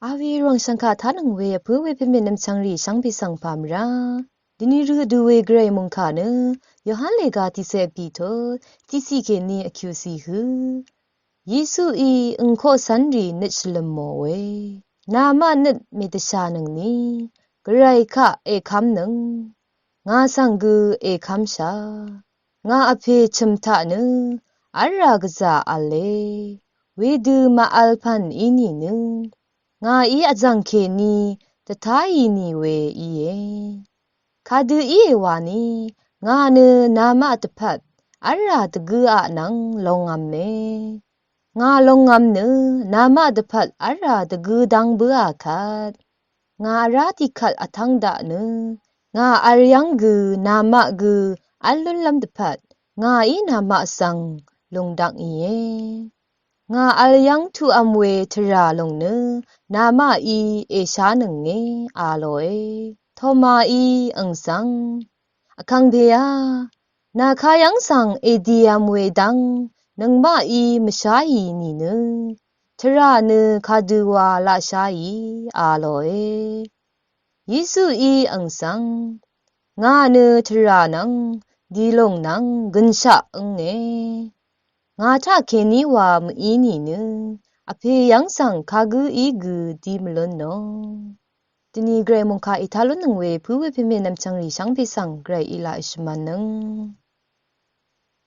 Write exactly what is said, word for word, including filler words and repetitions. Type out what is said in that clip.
Awe rvwàng shv̀ngkà tánøng we vpǿ we pèmè nvmchvngrì shvngpè svng pà mvrá. Dvni rø vdu we gvray mòngkà nø Yohan lèga tiqsè pìtut tiqsiq kèní vkyuqsiq hø. Yesuí angkoq cv́nrì nøt shvlø̀m mò we. Namaq nøt mèdvshànøngni gvray kaq èkv́mnøng. Ngà svng gø èkv́mshà. Ngà vpè chø̀m taq nø v́lrà gvzà v̄le. Wedø màvl pv̀n í nìnø ngàí vzv̀ng kèní dvtáì nì we íe. Kadø íe wani ngà nø namaq dvpvt v́lrà dvgø̄aq nvng longv̄me. Ngà longv̄m nø namaq dvpvt v́lrà dvgø̄ dv́ng bǿà kvt. Ngà vrá tiqkvt vtv́ng daq nø ngà vl yv́ng gø namaq gø v́l lúnlv́m dvpvt ngàí namaq svng lùng dvk ìe. Ngà vl yv́ng tuqv̄m we tvrà lùng nø namaqí èshánønge a lòe. Tomaí àng svng, Vkàngpèá, nà kayv́ng svng èdìv̄m we dv́ng nøngmaqí mvsháì nìnø tvrà nø kadøwa laqsháì a lòe. Yesuí àng svng, Ngà nø tvrà nvng dìlùng nvng gønshaq ǿnge. Ngà taqkèní wa mv-í nìnø vpè yv́ng svng kagǿí gø dí mvlúnò. Dvni gvray mòngkà ètá lúnnøng we vpǿ we pèmè nvmchvngrì shvngpè svng gvray í laq èshvmv̄nnøng.